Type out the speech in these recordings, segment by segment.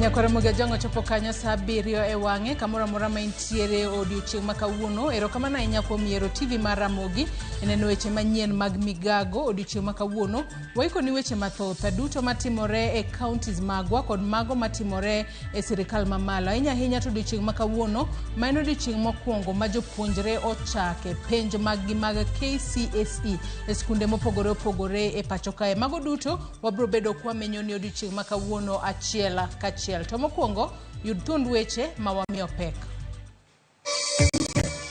Nyakwar Ramogi Ajwang' ochopo kanyo saa abiriyo e wang'e kamoro amora ma intiere odiochieng' ma kawuono. Erokamano ahinya kuom yiero TV mar Ramogi e neno weche manyien mag migago odiochieng' ma kawuono. Waikoni weche mathoth duto matimore e counties magwa kod mago matimore e sirikal mamalo. Ahinya ahinya to odiochieng' ma kawuono ma en odiochieng' mokwongo ma jopuonjre ochake penj maggi mag KCSE e skunde mopogore opogore e pacho kae. Mago duto wabiro bedo kwamenyo ni odiochieng' ma kawuono achiel kachiel. To mokwongo yud thuond weche ma wamiyo pek.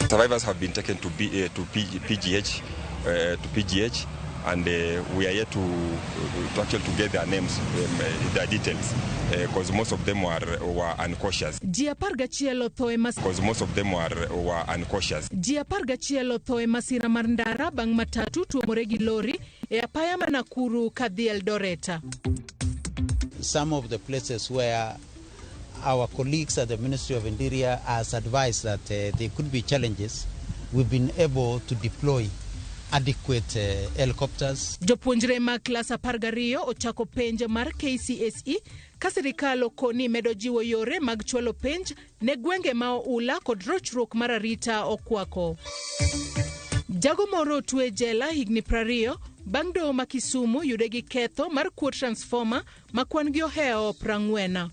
Survivors have been taken to, B, to P, PGH, to PGH, and we are yet to actually to get their names, their details, because most of them were unconscious. Ji 11 otho e mas Because most of them were unconscious. Ji 11 otho e masira mar ndara bang' matatu tuomore gi lori e apaya ma Nakuru kadhi Eldoret. Some of the places where our colleagues at the Ministry of Interior has advised that there could be challenges, we've been able to deploy adequate helicopters. Jopuonjre mag klas 12 ochako penj mar KCSE ka sirikal okoni medo jiwo yore mag chwalo penj ne gwenge ma oula kod rochruok mar arita okwako. Jago moro otwe jela higni 20 bang' doho ma Kisumu yude gi ketho mar kuo transformer ma kwan gi ohewo 40.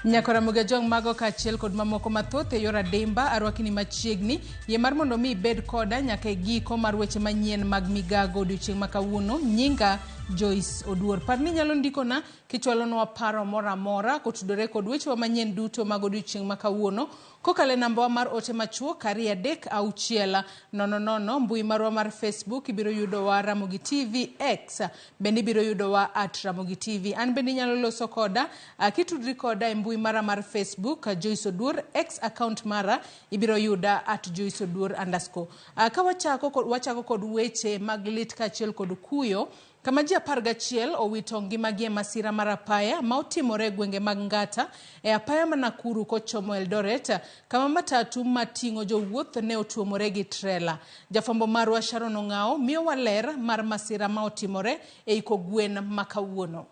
Nyakora Ramogi Ajwang' mago kaachiel kod mamoko mathoth e yor adimba arwakini machiegni. Yie mar mondo mi ibed koda nyaka e giko mar weche manyien mag migago odiochieng' ma kawuono. Nyinga Joyce Oduor. Par ni inyalo ndikona kichwalonwa paro moro amora kotudore kod wechewa manyien duto mag odiochieng' ma kawuono kokalo e nambawa mar ote machuok 23600. Mbui marwa mar Facebook ibiro yudowa Ramogi TV, X bende ibiro yudowa at Ramogi TV. An bende inyalo loso koda kitudri koda e mbui mara mar Facebook Joyce Oduor, X account mara ibiro yuda at Joyce Oduor underscore. Ka wachako kod weche mag lit kaachiel kod kuyo kama ji 11 owito ngimagi e masira mar apaya ma otimore e gwenge mag Ngata e apaya ma Nakuru kochomo Eldoret kama matatu mating'o jowuoth ne otuomore gi trela. Jafwambo marwa Sharon Ong'ao miyowa ler mar masira ma otimore e Kogwen ma kawuono.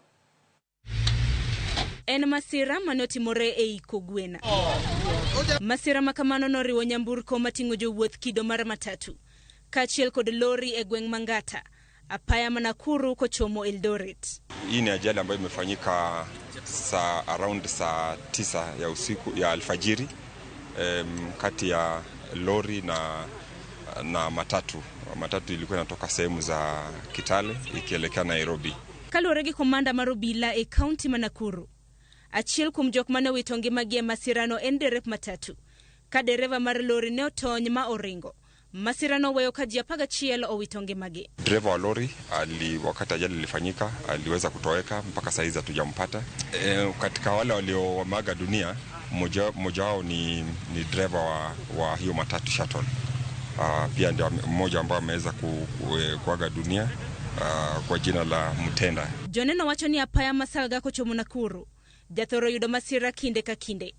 En masira mane otimore ei Kogwen. Masira ma kamano noriwo nyamburko mating'o jowuoth kido mar matatu kaachiel kod lori e gweng' ma Ngata, apaya ma Nakuru kochomo Eldoret. Hii ni ajali ambayo imefanyika saa around saa 9 ya usiku ya alfajiri, kati ya lori na matatu. Matatu ilikuwa inatoka sehemu za Kitale ikielekea Nairobi. Kaluwore gi komanda mar obila e kaunti ma Nakuru, achiel kuom jok mane owito ngimagi e masirano en derep matatu, ka dereva mar lori ne otony ma oringo. Masirano oweyo ka ji 11 owito ngimagi. Dereva wa lori wakati ajali ilifanyika aliweza kutoweka, mpaka saa hizi hatujampata. Katika wale walioaga dunia, mmoja wao ni dereva wa hiyo matatu shuttle. Pia ndio mmoja ambao ameweza kuaga dunia kwa jina la Mtenda. Joneno wacho ni apaya ma Salga kochomo Nakuru jathoro yudo masira kinde ka kinde.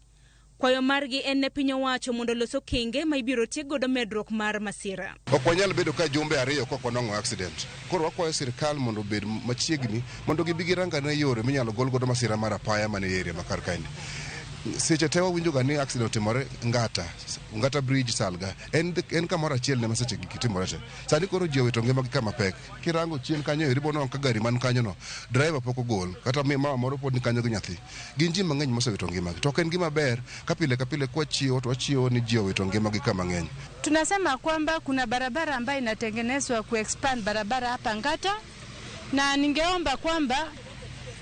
Kwayo margi en ne piny owacho mondo olos okenge ma ibiro tiek godo medruok mar masira. Ok wanyal bedo ka jumbe ariyo kok wanwang'o accident. Koro wakwayo sirikal mondo obed machiegni mondo gibi girangane yore minyalo gol godo masira mar apaya man e area ma kar kaendi. Seche te wawinjo ga ni accident otimore Ngata, Ngata Bridge Salga. En kamoro achiel ne ma seche giki timore te. Sani koro ji owito ngimagi kama pek. Kirango chien kanyo eri bono ka gari man kanyo no, driver pok ogol, kata mama moro pod ni kanyo gi nyathi. Gin ji mang'eny mosewito ngimagi. To ok en gima ber ka pile ka pile kwachiewo to wachiewo ni ji owito ngimagi kama ng'eny. Tunasema kwamba kuna barabara ambayo inatengenezwa kuexpand barabara hapa Ngata, na ningeomba kwamba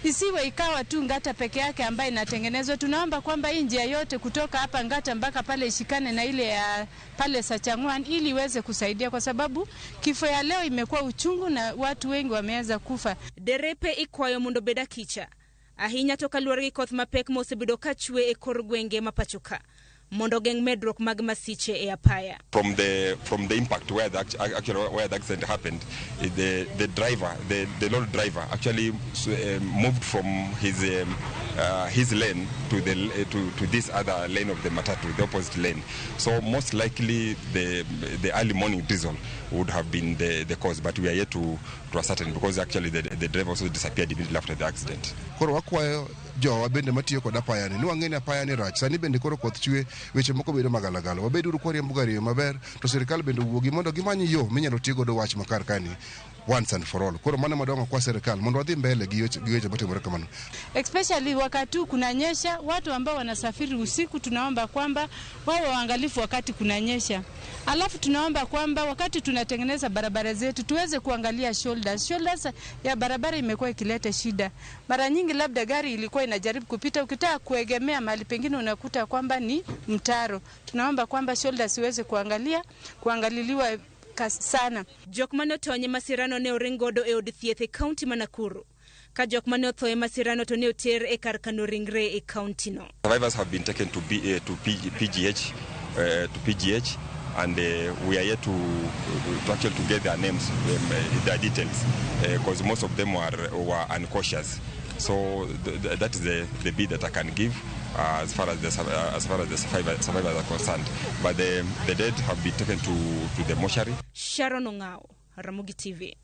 isiwe ikawa tu Ngata peke yake ambayo inatengenezwa. Tunaomba kwamba hii njia yote kutoka hapa Ngata mpaka pale ishikane na ile ya pale Sachangwan ili iweze kusaidia, kwa sababu kifo ya leo imekuwa uchungu na watu wengi wameanza kufa. Derepe ikwayo mondo obed akicha ahinya to kaluwore gi koth mapek mosebedo ka chwe e kor gwenge ma pacho ka mondo ogeng' medruok mag masiche e apaya. From the impact where the actually where the accident happened, the driver, the lorry driver actually moved from his his lane to the to this other lane of the matatu, the opposite lane. So most likely the early morning diesel would have been the cause, but we are yet to ascertain, because actually the driver also disappeared immediately after the accident. Koro wakwayo jowa bende matiyo kod apaya ni wang'e ni apaya ni rach. Sani bende koro koth chwe, weche moko bedo magalagala. Wabed uru kwariembo gari maber, to sirikal bende owuogi mondo gimany yo minyalo ti godo wach makar kani once and for all. Koro mano madongo kwa sirikal mondo wadhi mbele gi weche matimore kamano. Especially wakati kunanyesha, watu ambao wanasafiri usiku tunaomba kwamba wawe waangalifu wakati kunanyesha. Alafu tunaomba kwamba wakati tunatengeneza barabara zetu tuweze kuangalia shoulders. Shoulders ya barabara imekuwa ikileta shida. Mara nyingi labda gari ilikuwa inajaribu kupita, ukitaka kuegemea mahali pengine unakuta kwamba ni mtaro. Tunaomba kwamba shoulders iweze kuangaliliwa sana. Jok mane otony e masirano ne oring godo e od thieth e kaunti ma Nakuru. Ka jok mane otho e masirano to ne oter e kar kano ringre e kaunti no. Survivors have been taken to PGH and we are yet to actually to get their names, their details, because most of them were unconscious. So that is the bit that I can give as far as the survivors are concerned. But the dead have been taken to the mortuary. Sharon Ongao, Ramogi TV.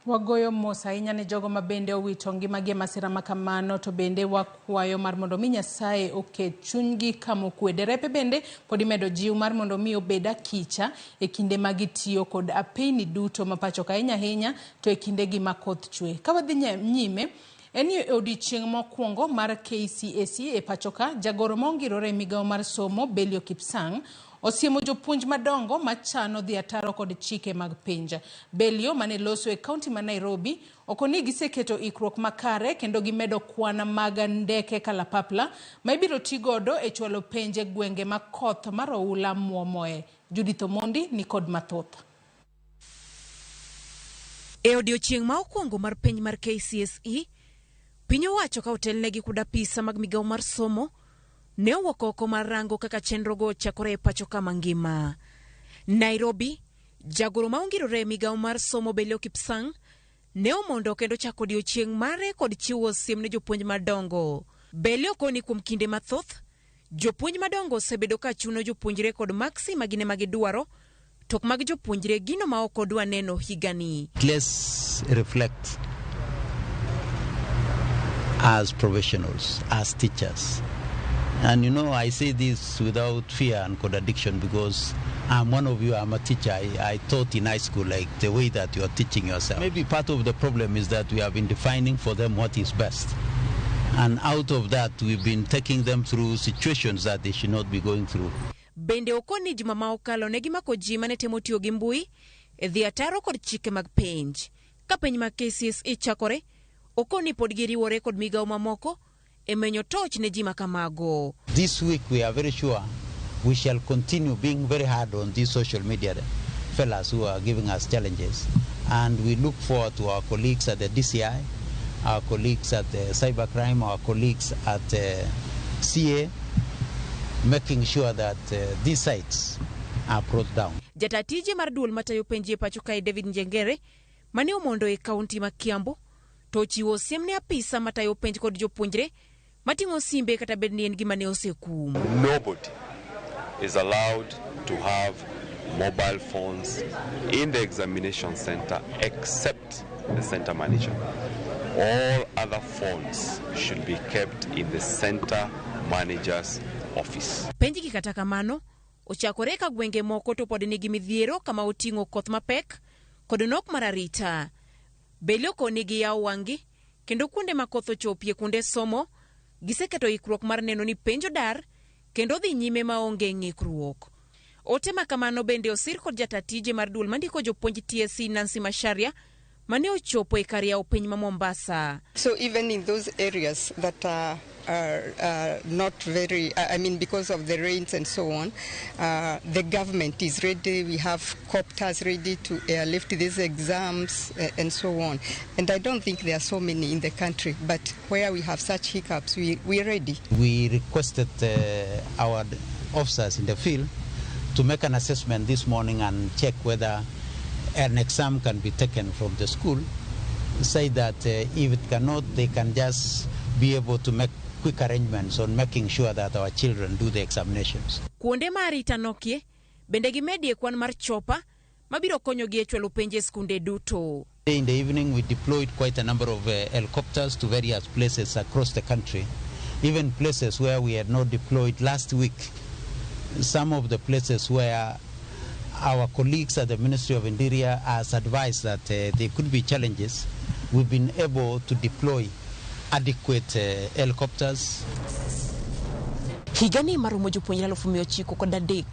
Wagoyo mos ahinya ne jogo ma bende owito ngimagi e masira ma kamano, to bende wakwayo mar mondo mi Nyasaye oket chunygi kama okwe. Derepe bende pod imedo jiw mar mondo mi obed akicha e kinde ma gitiyo kod apeyni duto ma pacho ka, ahinya ahinya to e kindegi ma koth chwe. Ka wadhi nyime, en e odiechieng' mokwongo mar KCSE e pacho ka, jagoro ma ongirore e migawo mar somo Belio Kipsang osiemo jopuonj madongo machano dhi ataro kod chike mag penj. Belio mane loso e kaunti ma Nairobi okoni giseketo ikruok makare kendo gimedo kwan mag ndeke kalapapla ma ibiro ti godo e chwalo penj e gwenge ma koth mar oula muomoe. Judith Omondi ni kod mathoth. E odiechieng' ma okwongo mar penj mar KCSE, piny owacho ka otelnegi kod apisa mag migawo mar somo ne owuok oko mar rango kaka chenrogo ochakore e pacho ka mangima. Nairobi, jagoro ma ongirore e migawo mar somo Belio Kipsang ne omondo kendo chako odiechieng' mare kod chiwo siem ne jopuonj madongo. Belio koni kuom kinde mathoth, jopuonj madongo osebedo ka chuno jopuonjre kod maksi ma gin ema gidwaro, to ok mag jopuonjre gino ma ok odwa neno higani. Let's reflect as professionals, as teachers. And you know, I say this without fear and contradiction because I'm one of you, I'm a teacher. I taught in high school, like the way that you are teaching yourself. Maybe part of the problem is that we have been defining for them what is best. And out of that, we've been taking them through situations that they should not be going through. Bende okoni juma ma okalo ne gimako ji mane temo tiyo gi mbui e dhi ataro kod chike mag penj. Ka penj mag KCSE chakore, okoni pod giriwore kod migawo mamoko e menyo toch ne ji makamago. This week we are very sure we shall continue being very hard on these social media fellas who are giving us challenges. And we look forward to our colleagues at the DCI, our colleagues at the cybercrime, our colleagues at the CA, making sure that these sites are brought down. Jatatije mar duol matayo penj e pacho kae David Njengere mane omondo e kaunti ma Kiambu to ochiwo siem ne apisa matayo penj kod jopuonjre mating'o simbe kata bed ni en gima ne osekum. Nobody is allowed to have mobile phones in the examination center except the center manager. All other phones should be kept in the center manager's office. Penj gi kata kamano ochakore ka gwenge moko to pod nigi midhiero kama oting'o koth mapek kod nok mar arita. Belio koni giyawo wang'gi kendo kuonde ma koth ochopie kuonde somo giseketo ikruok mar neno ni penj odar kendo dhi nyime maonge ng'ikruok. Ote ma kamano bende osir kod jatatije mar duol mandiko jopuonj TSC Nancy Macharia mane ochopo e kar yawo piny ma Mombasa. So even in those areas that are not very, I mean, because of the rains and so on, the government is ready. We have copters ready to airlift these exams and so on. And I don't think there are so many in the country, but where we have such hiccups, we are ready. We requested our officers in the field to make an assessment this morning and check whether an exam can be taken from the school say that if it cannot, they can just be able to make quick arrangements on making sure that our children do the examinations. Kuonde ma arita nokie, bende gimedie kwan mar chopa mabiro konyogi e chwalo penj e skunde duto. In the evening, we deployed quite a number of helicopters to various places across the country, even places where we had not deployed last week. Some of the places where our colleagues at the Ministry of Interior has advised that there could be challenges, we've been able to deploy adequate helicopters. Higani marumo jopuonjre 903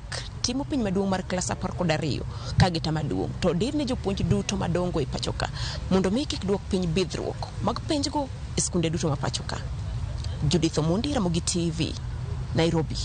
timo penj maduong' mar klas 12 ka gita maduong' to dir ne jopuonj duto madongo e pachoka mondo mi kik duok piny bidhruok mag penjgo e skunde duto ma pachoka. Judith Omondi, Ramogi TV, Nairobi.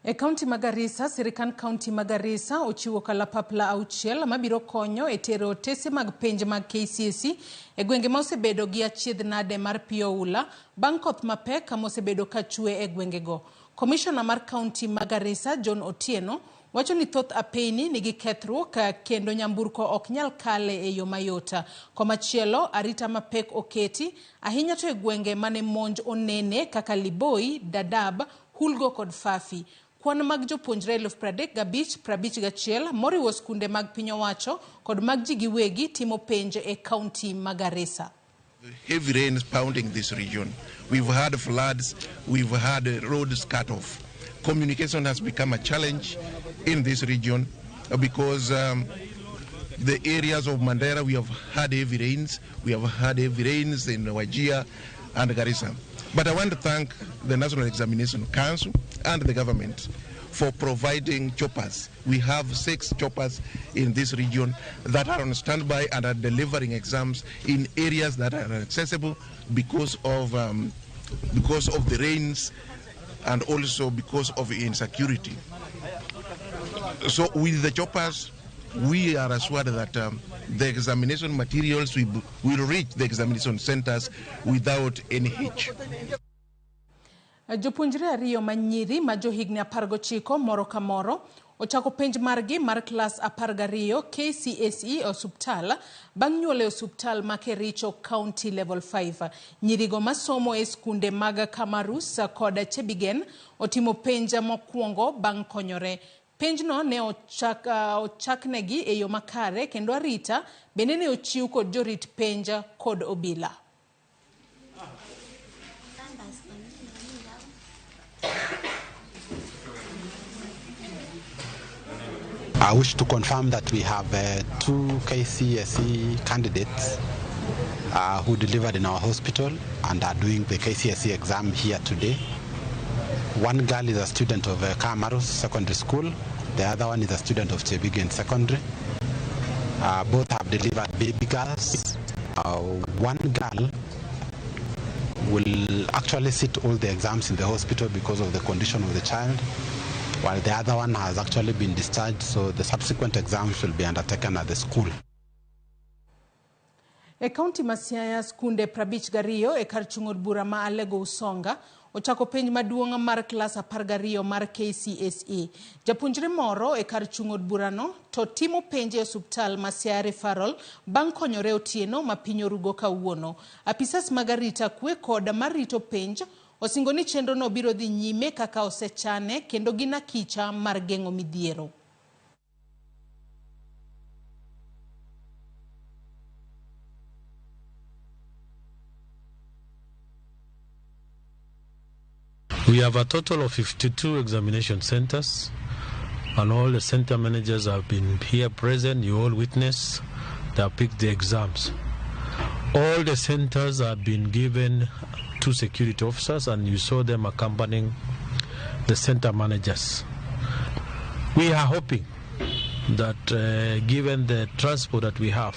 E kaunti ma Garissa, sirikand kaunti ma Garissa ochiwo kalapapla 6 mabiro konyo e tero otese mag penj mag KCSE e gwenge ma osebedo gi achiedh nade mar pi oula bang' koth mapek mosebedo ka chwe e gwengego. Komishona mar kaunti ma Garissa, John Otieno, wacho ni thoth apeyni nigi kethruok kendo nyamburko ok nyal kale e yo mayot. Komachielo, arita mapek oketi ahinya to e gwenge mane monj onene kaka Liboi, Dadaab, Hulgo kod Fafi. Kwan mag jopuonjre 35,051 moriwo skunde mag piny owacho kod mag ji giwegi timo penj e kaunti ma Garissa. Heavy rains pounding this region. We've had floods, we've had roads cut off. Communication has become a challenge in this region because the areas of Mandera, we have had heavy rains. We have had heavy rains in Wajir and Garissa. But I want to thank the National Examination Council and the government for providing choppers. We have 6 choppers in this region that are on standby and are delivering exams in areas that are inaccessible because of the rains and also because of insecurity. So with the choppers, we are assured that the examination materials will reach the examination centers without any hitch. Jopuonjre ariyo manyiri ma johigni 19 moro ka moro ochako penj margi mar klas 12 KCSE e osuptal bang' nyuol e osuptal ma Kericho County Level 5. Nyirigo masomo e skunde mag Kamarus kod Chebigen otimo penj mokwongo bang' konyore. Penjno ne ochaknegi e yo makare kendo arita bende ne ochiw kod jorit penj kod obila. I wish to confirm that we have 2 KCSE candidates who delivered in our hospital and are doing the KCSE exam here today. One girl is a student of Kamarus Secondary School. The other one is a student of Chebigen Secondary. Both have delivered baby girls. One girl will actually sit all the exams in the hospital because of the condition of the child, while the other one has actually been discharged, so the subsequent exams will be undertaken at the school. E kaunti ma Siaya, skunde 52 e kar chung' od bura ma Alego Usonga ochako penj maduong' mar klas 12 mar KCSE. Japuonjre moro e kar chung' od burano to timo penj e osuptal ma Siaya Referral bang' konyore otieno ma piny orugo kawuono. Apisas mag arita kwe kod mar rito penj osingo ni chenrono biro dhi nyime kaka osechane kendo gin akicha mar geng'o midhiero. We have a total of 52 examination centers, and all the center managers have been here present. You all witness, they have picked the exams. All the centers have been given 2 security officers, and you saw them accompanying the center managers. We are hoping that given the transport that we have,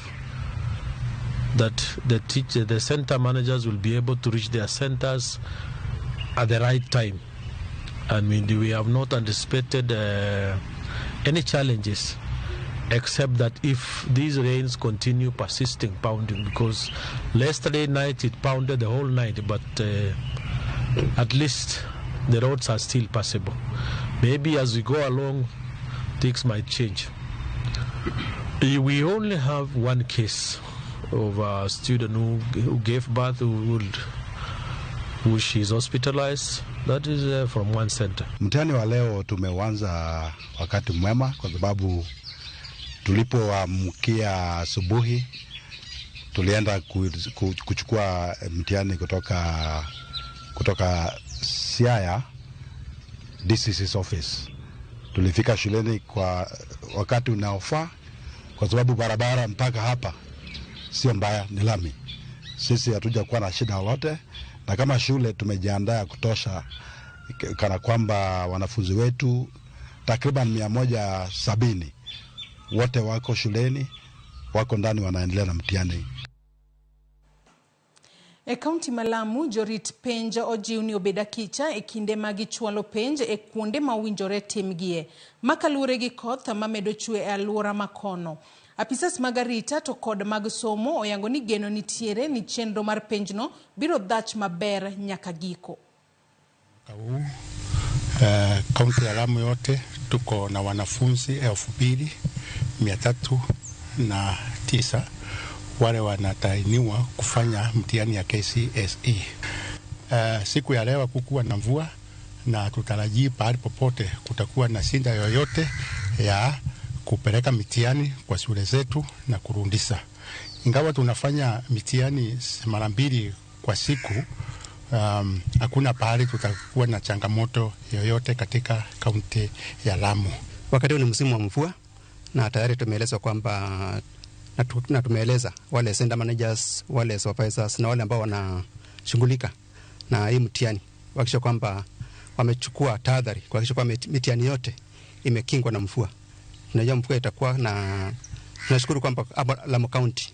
that the center managers will be able to reach their centers at the right time. I mean, we have not anticipated any challenges, except that if these rains continue persisting, pounding, because yesterday night it pounded the whole night, but at least the roads are still passable. Maybe as we go along, things might change. We only have one case of a student who gave birth, who she's hospitalized. That is from one center. Mtihani wa leo tumeuanza wakati mwema kwa sababu tulipoamkia asubuhi tulienda kuchukua mtihani kutoka Siaya DCC's office. Tulifika shuleni kwa wakati unaofaa kwa sababu barabara mpaka hapa sio mbaya, ni lami. Sisi hatujakuwa na shida lolote, na kama shule tumejiandaa ya kutosha, kana kwamba wanafunzi wetu takriban 170 wote wako shuleni, wako ndani wanaendelea na mtihani. E kaunti ma Lamu, jorit penj ojiw ni obed akicha e kinde ma gichwalo penj e kuonde ma owinjore timgie. Ma kaluwore gi koth mamedo chwe e alwora ma kono. Apisas mag arita to kod mag somo oyango ni geno nitiere ni chenro mar penjno biro dhach maber nyaka giko. Kaunti ya Lamu yote tuko na wanafunzi 2309 wale wanatahiniwa kufanya mtihani ya KCSE. Siku ya leo kukuwa na mvua na tutarajii pahali popote kutakuwa na shinda yoyote ya kupeleka mitihani kwa shule zetu na kurundisha. Ingawa tunafanya mitihani mara mbili kwa siku, hakuna pahali tutakuwa na changamoto yoyote katika kaunti ya Lamu. Wakati huu ni msimu wa mvua na tayari tumeelezwa kwamba na tumeeleza wale center managers, wale supervisors na wale ambao wanashughulika na hii mtihani kuhakikisha kwamba wamechukua tahadhari kuhakikisha kwamba mitihani yote imekingwa na mvua. Tunajua mvua itakuwa, na tunashukuru kwamba hapa Lamu County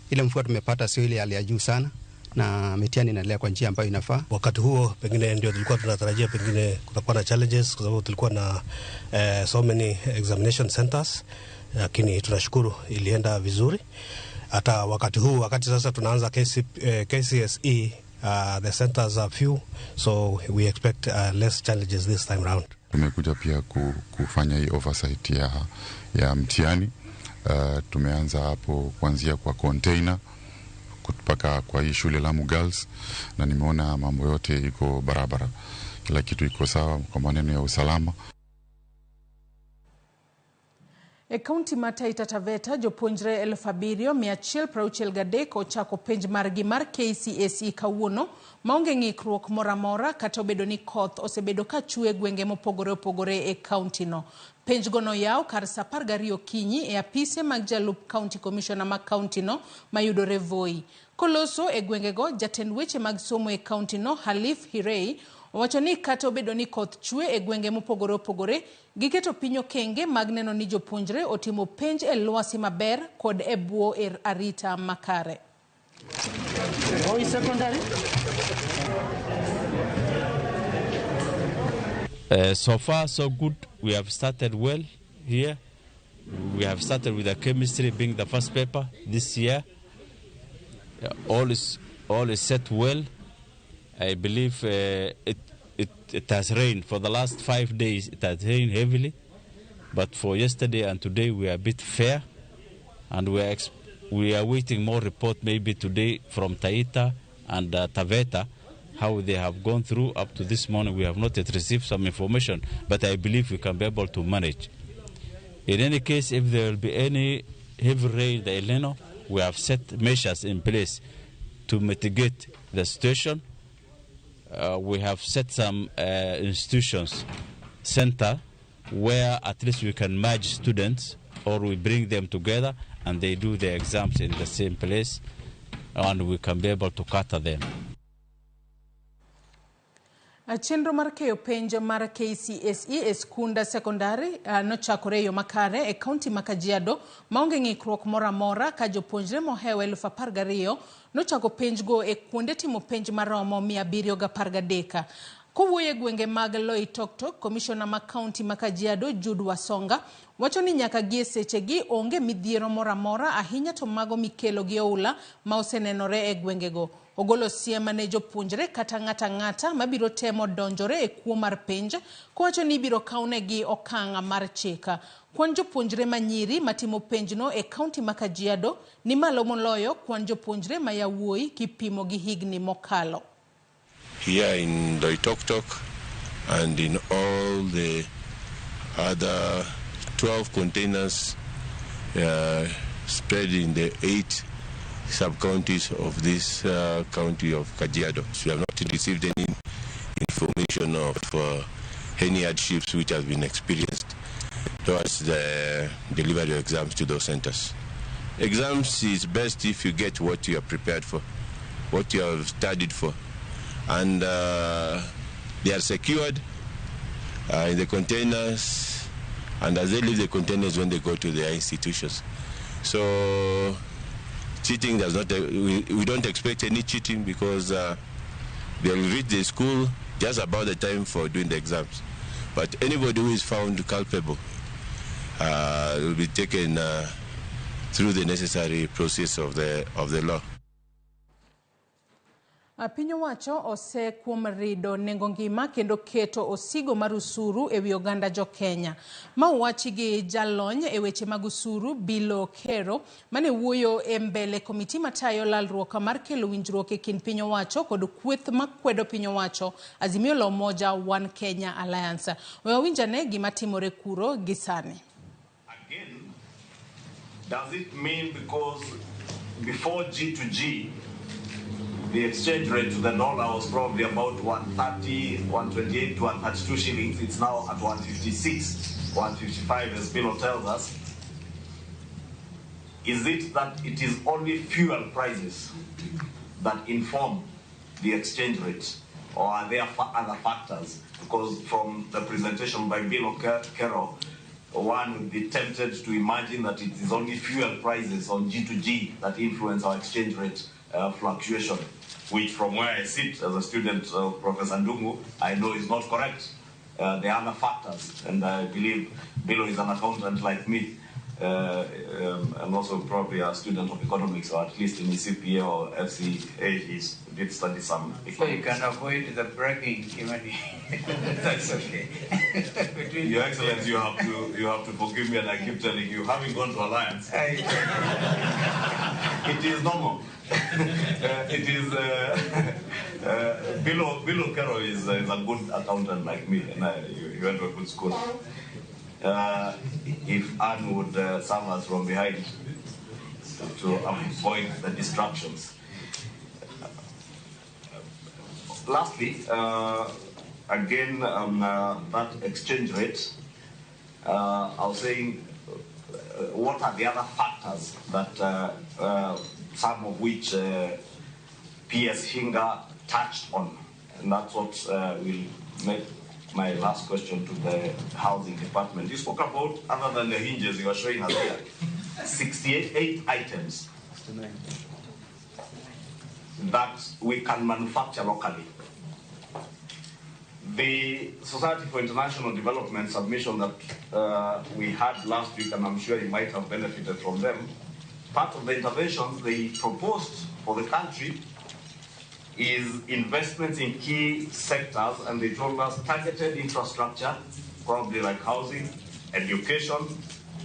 ile mvua tumepata sio ile hali ya juu sana na mitihani inaendelea kwa njia ambayo inafaa. Wakati huo pengine ndio tulikuwa tunatarajia pengine kutakuwa na challenges kwa sababu tulikuwa na so many examination centers, lakini tunashukuru ilienda vizuri. Hata wakati huu, wakati sasa tunaanza KCSE, the centers are few, so we expect less challenges this time round. Tumekuja pia kufanya hii oversight ya mtihani. Tumeanza hapo kuanzia kwa container mpaka kwa hii shule Lamu Girls, na nimeona mambo yote iko barabara, kila kitu iko sawa kwa maneno ya usalama. E kaunti ma Taita Taveta, jopuonjre 7163 ochako penj margi mar KCSE kawuono maonge ng'ikruok moro amora kata obedo ni koth osebedo ka chwe e gwenge mopogore opogore e kaunti no. Penj go noyaw kar saa 12 okinyi e apise mag jalup county commissioner ma kaunti no mayudore Voi. Koloso e gwengego, jatend weche mag somo e kaunti no Halif Hirei owacho ni kata obedo ni koth chwe e gwenge mopogore opogore, giketo piny okenge mag neno ni jopuonjre otimo penj e lwasi maber kod e bwo arita makare. So far, so good. We have started well here. We have started with the chemistry being the first paper this year. All is set well. I believe it has rained for the last 5 days. It has rained heavily, but for yesterday and today we are a bit fair, and we are waiting more report maybe today from Taita and Taveta, how they have gone through up to this morning. We have not yet received some information, but I believe we can be able to manage. In any case, if there will be any heavy rain, the El Nino, we have set measures in place to mitigate the situation. We have set some institutions, center, where at least we can merge students, or we bring them together and they do their exams in the same place, and we can be able to cater them. Chenro mar keyo penj mar KCSE e skunda sekondari nochakore e yo makare e kaunti ma Kajiado maonge ng'ikruok moro amora ka jopuonjre mohewo 12,000 nochako penjgo e kuonde timo penj maromo 713. Kowuoyo e gwenge mag Loitoktok, komishona ma kaunti ma Kajiado Jude Wasonga wacho ni nyaka gie sechegi onge midhiero moro amora ahinya to mago mikelo gi oula ma osenenore e gwengego. Ogolo siem ne jopuonjre kata ng'ata ng'ata mabiro temo donjore e kuo mar penj kowacho ni ibiro kawnegi okang' mar chik. Kwan jopuonjre manyiri matimo penjno e kaunti ma Kajiado ni malo moloyo kwan jopuonjre ma yawuoyi kipimo gi higni mokalo. Here in Loitoktok and in all the other 12 containers spread in the 8 sub-counties of this county of Kajiado. We have not received any information of any hardships which have been experienced towards the delivery of exams to those centers. Exams is best if you get what you are prepared for, what you have studied for, and they are secured in the containers, and as they leave the containers when they go to their institutions. So cheating does not, we don't expect any cheating because they will reach the school just about the time for doing the exams. But anybody who is found culpable will be taken through the necessary process of the law. Piny owacho ose kuom rido nengo ngima kendo keto osigo mar usuru ewi oganda jo Kenya. Ma owachi gi jalony e weche mag usuru Billow Kerrow mane wuoyo e mbele komiti matayo lalruok mar kelo winjruok e kind piny owacho kod kweth makwedo piny owacho Azimio la Umoja One Kenya Alliance. We wawinjane gima timore kuro gi sani. Again, does it mean because before G2G the exchange rate to the dollar was probably about 130, 128 to 132 shillings. It's now at 156, 155, as Billow tells us. Is it that it is only fuel prices that inform the exchange rate, or are there other factors? Because from the presentation by Billow Kerrow, one would be tempted to imagine that it is only fuel prices on G2G that influence our exchange rate fluctuation, which from where I sit as a student of Professor Ndungu, I know is not correct. There are other factors, and I believe Billow is an accountant like me, and also probably a student of economics, or at least in his CPA or FCA, he did study some economics. So you can avoid the bragging, Kimani. That's okay. Your Excellency, you have to forgive me, and I keep telling you, having gone to Alliance, it is normal. It is Billow Kerrow is a good accountant like me, and he went to a good school. If Anne would serve us from behind to avoid the distractions. Lastly, again, on that exchange rate, I was saying, what are the other factors that some of which P.S. Hinga touched on? And that's what will make my last question to the housing department. You spoke about, other than the hinges you are showing us here, 68 items that we can manufacture locally. The Society for International Development submission that we had last week, and I'm sure you might have benefited from them, part of the interventions they proposed for the country is investments in key sectors, and they told us targeted infrastructure, probably like housing, education,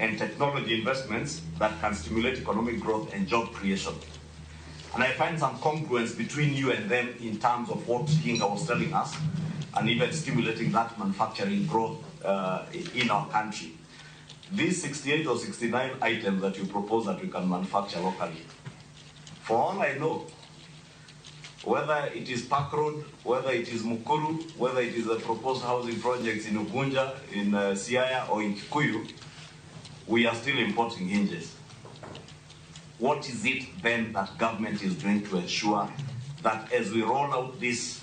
and technology investments that can stimulate economic growth and job creation. And I find some congruence between you and them in terms of what Hinga was telling us, and even stimulating that manufacturing growth in our country. These 68 or 69 items that you propose that we can manufacture locally, for all I know, whether it is Park Road, whether it is Mukuru, whether it is the proposed housing projects in Ugunja, in Siaya, or in Kikuyu, we are still importing hinges. What is it then that government is doing to ensure that as we roll out these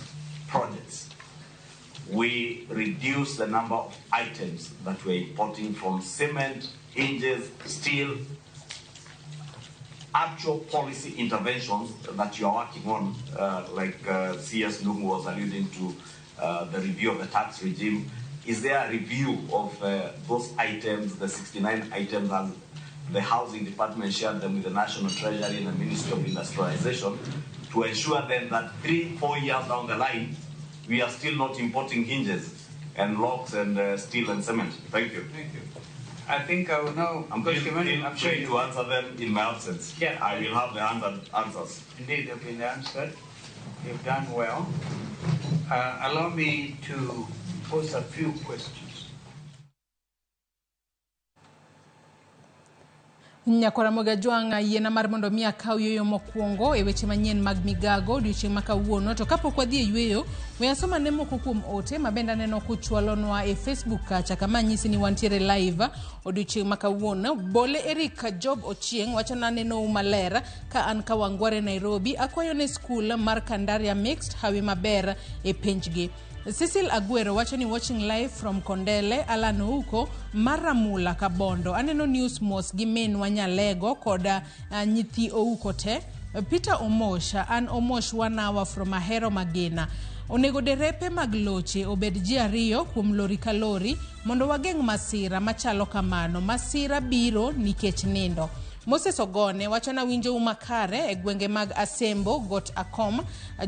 projects, we reduce the number of items that we're importing from cement, hinges, steel, actual policy interventions that you are working on, like C.S. Ndungu was alluding to, the review of the tax regime. Is there a review of those items, the 69 items, and the housing department shared them with the National Treasury and the Ministry of Industrialization to ensure then that 3-4 years down the line, we are still not importing hinges and locks and steel and cement? Thank you. Thank you. I think I will now. I'm feel free to answer them in my absence. Yeah. I will have the answers. Indeed, they've been answered. You've done well. Allow me to pose a few questions. Nyakwara Mogajwang' yiena mar mondo mi akaw yueyo mokwongo e weche manyien mag migago odiochieng' ma kawuono. To kapok wadhi e yueyo, we asoma ne moko kuom ote ma bende aneno kuchwalonwa e Facebook kacha kama anyisi ni wantiere live odiochieng' ma kawuono. Bole Eric Job Ochieng' wacho ni anenou maler ka an Kawangware Nairobi. Akwayo ne skul mar Kandaria Mixed hawi maber e penjgi. Cecil Aguero wacho ni watching live from Kondele. Alan Ouko Maramula Kabondo. Aneno news mos gi minwa Nyalego kod nyithi Ouko te. Peter Omosh, an Omosh 1 hour from Ahero Magina. Onego derepe mag loche obed ji ariyo kuom lori ka lori mondo wageng' masira machalo kamano. Masira biro nikech nindo. Moses Ogone wacho na winjo makare e gwenge mag Asembo, Got Akom.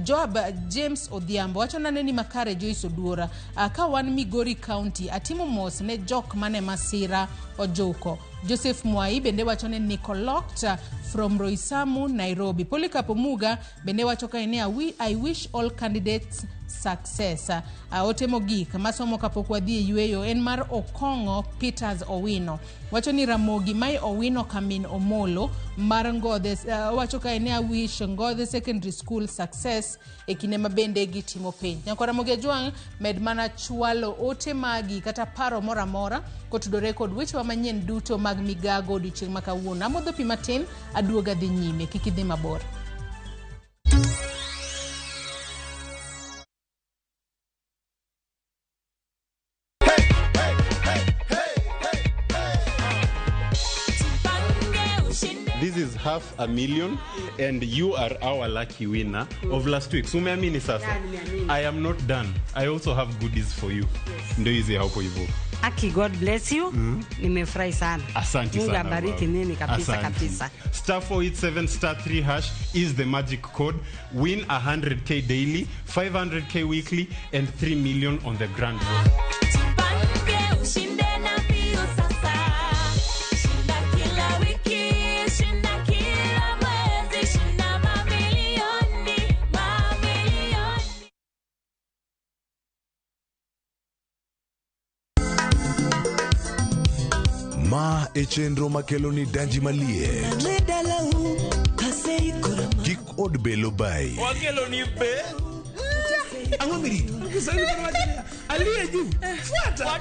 Joab James Odhiambo wacho na neni makare Joyce Oduora. Ka wan Migori County, atimo mos ne jok mane masira ojuko. Joseph Mwai bende wacho ne Nicolot from Roysambu, Nairobi. Polycarp Omuga bende wacho ka ene I wish all candidates success. Ote mogik masomo kapok wadhi e yueyo en mar Okong'o Peters Owino. Wacho ni Ramogi mai Owino Kamin Omolo mar Ngodhe, wacho ka ene I wish Ngodhe Secondary School success e kinde ma bende gitimo penj. Nyakwara Ramogi Ajwang' med mana chwalo ote magi kata paro moro amora kotudore kod wechewa manyien duto mag migago odiochieng' ma kawuono. Amodho pi matin, aduoga dhi nyime, kik idhi mabor. This is 500,000 and you are our lucky winner of last week. So umeamini sasa? I am not done. I also have goodies for you. Yes. Ndio hizi hapo hivyo. Aki, God bless you. Nimefurahi sana. Asante sana. Mungu abariki nini kabisa. Asante. Kabisa. *487*3# is the magic code. Win 100K daily, 500K weekly and 3 million on the grand road. Ma e chenro makelo ni danji maliet. Kik od belo bai. Wakelo ni be. Ang'o mirito? Aliye juu. Fuata.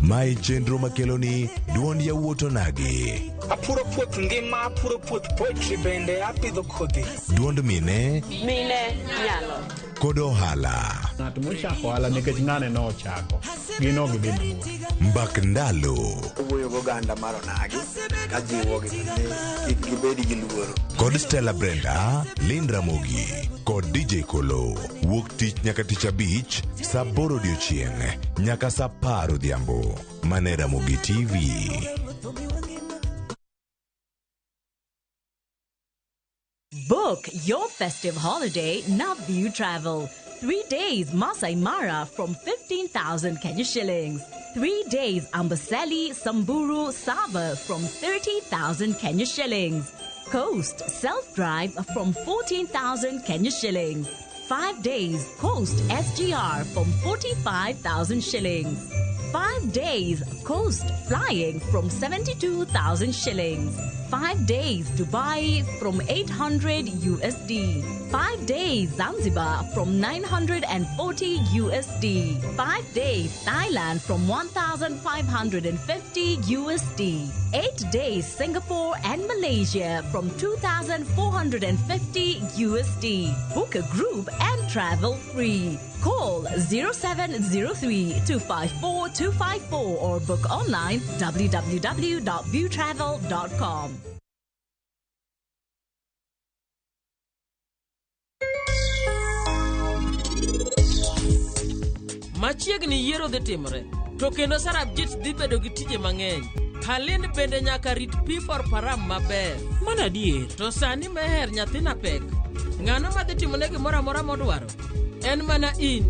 Ma e chenro makelo ni duond yawuot onagi. Apuro puoth ngima, apuro puoth poetry bende apidho kodhi. Duond mine. Mine nyalo. Kod ohala. Ng'at mochako ohala nikech ng'ane nochako. Gin ok gidhi mabor. Mbak ndalo. Owuoyo goganda mar onagi ka jiwogi ni kik gibed gi luoro. Kod Stella Brenda, Lynn Ramogi kod DJ Kolo. Wuok tich nyaka tich abich, saa 8 odiochieng' nyaka saa 10 odhiambo. Mane Ramogi TV. Book your festive holiday Navview Travel. 3 days Masai Mara from 15,000 Kenya shillings. 3 days Amboseli, Samburu, Sava from 30,000 Kenya shillings. Coast self-drive from 14,000 Kenya shillings. 5 days Coast SGR from 45,000 shillings. 5 days Coast flying from 72,000 shillings. 5 days Dubai from 800 USD. 5 days Zanzibar from 940 USD. 5 days Thailand from 1,550 USD. 8 days Singapore and Malaysia from 2,450 USD. Book a group and travel free. Call 0703 254 254 or book online www.viewtravel.com. Machiegni yiero dhi timore, to kendo Sarabjit dhi bedo gi tije mang'eny. Halin bende nyaka rit P4 param maber. Mano adier. To sani Meher nyathina pek. Ng'ano madhi timone gimoro amora modwaro? En mana in.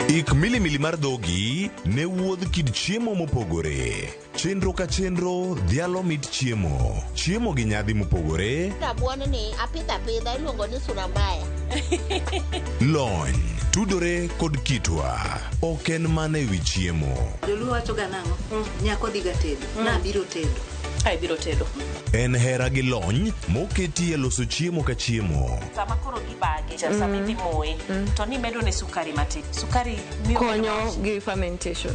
Ik milimili mar dhogi ne wuodh kit chiemo mopogore. Chenro ka chenro dhialo mit chiemo. Chiemo gi nyadhi mopogore, Rabuon ni apidho apidha iluongo ni sura mbaya. lony, tudore kod kitwa. Ok en mana ewi chiemo. Joluo wacho ga nang'o? Nyako dhiga tedo. Nabiro tedo. Ai biro tedo. En hera gi lony moketi e loso chiemo ka chiemo. Sama koro gibage, sama idhi moye, to nimedo ne sukari matin. Sukari miyo konyo gi fermentation.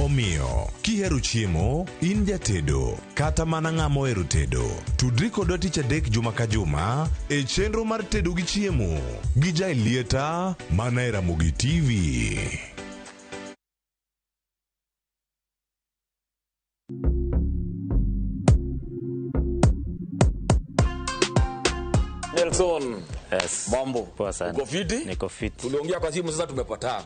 Omiyo, kihero chiemo, in jatedo, kata mana ng'ama ohero tedo, tudri kodwa tich adek juma ka juma e chenro mar tedo gi chiemo gi Jaelieta mana e Ramogi TV. Nelson. Yes. Mambo. Poa sana. Uko fiti? Niko fiti. Tuliongea kwa simu sasa tumepatana.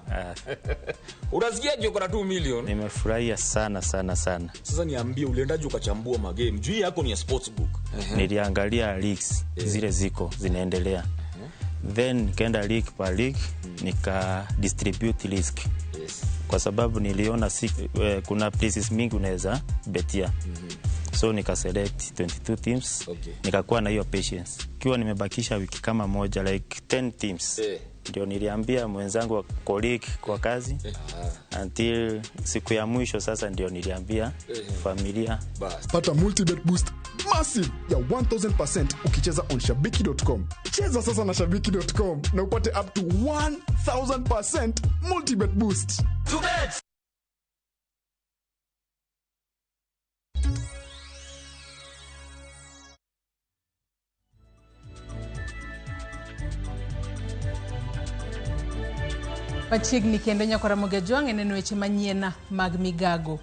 Unasikiaje uko na 2 million? Nimefurahia sana sana sana. Sasa niambie uliendaje ukachambua magame? Juu yako ni ya sportsbook. Niliangalia leagues zile ziko zinaendelea. Then nikaenda league per league nika distribute risk. Yes. Kwa sababu niliona kuna places mingi unaweza betia. So nika select 22 teams. Nikakuwa na hiyo patience. Kiwa nimebakisha wiki kama moja like 10 teams. Ndio niliambia mwenzangu wa colleague kwa kazi until siku ya mwisho sasa ndio niliambia familia. Pata multibet boost massive ya 1000% ukicheza on shabiki.com. Cheza sasa na shabiki.com na upate up to 1000% multibet boost. Machiegni kendo nyako Ramogi Ajwang' e neno weche manyien mag migago.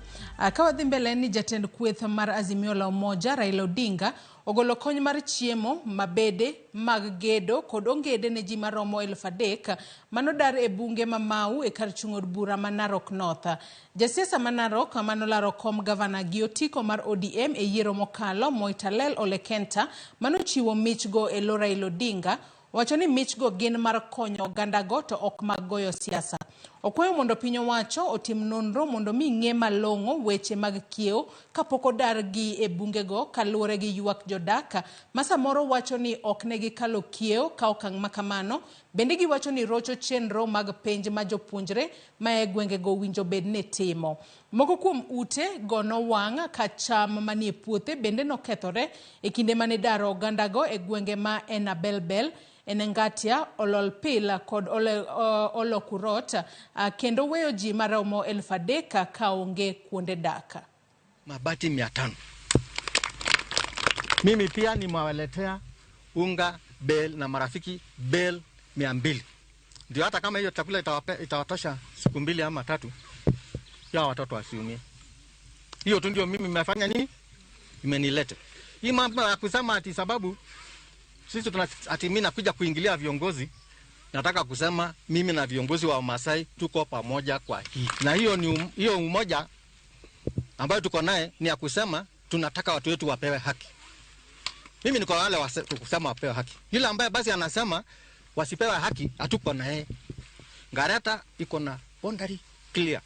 Ka wadhi mbele ni jatend kweth mar Azimio la Umoja Raila Odinga ogolo kony mar chiemo, mabede mag gedo kod ongede ne ji maromo 3,000 manodar e bunge ma Mau e kar chung' od bura ma Narok North. Jasiasa ma Narok manolaro kom gavana gi otiko mar ODM e yiero mokalo Moitalel Ole Kenta manochiwo michgo e lo Raila Odinga wacho ni michgo gin mar konyo ogandago to ok mag goyo siasa. Okwayo mondo piny owacho otim nonro mondo mi ng'e malong'o weche mag kiewo kapok odargi e bungego kaluwore gi ywak jodak ma samoro wacho ni ok ne gikalo kiewo ka okang' ma kamano. Bende giwacho ni rocho chenro mag penj ma jopuonjre ma e gwengego winjo bed ni timo. Moko kuom ute go nowang' ka cham manie puothe bende nokethore e kinde mane daro ogandago e gwenge ma Enabelbel, Enengatia, Ololpil kod Olokurot kendo weyo ji maromo 3,000 kaonge kuonde dak. Mabati 500. Mimi pia nimewaletea unga bel na marafiki bel 200. Ndio hata kama hiyo chakula itawatosha siku 2 ama 3, ya watoto wasiumie. Hiyo tu ndio mimi nimefanya nini? Imenilete. Hii mambo ya kusema ati sababu sisi tuna ati mimi nakuja kuingilia viongozi, nataka kusema mimi na viongozi wa Masai tuko pamoja kwa hii. Na hiyo ni hiyo umoja ambayo tuko naye ni ya kusema tunataka watu wetu wapewe haki. Mimi niko wale kusema wapewe haki. Yule ambaye basi anasema wasipewe haki hatuko naye. Ngareta iko na boundary clear.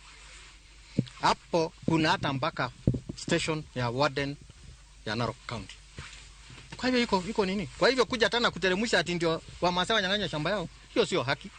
Hapo kuna hata mpaka station ya warden ya Narok County. Kwa hivyo iko nini? Kwa hivyo kuja tena kuteremsha ati ndio Wamasai wanyang'anywa shamba yao, hiyo sio haki.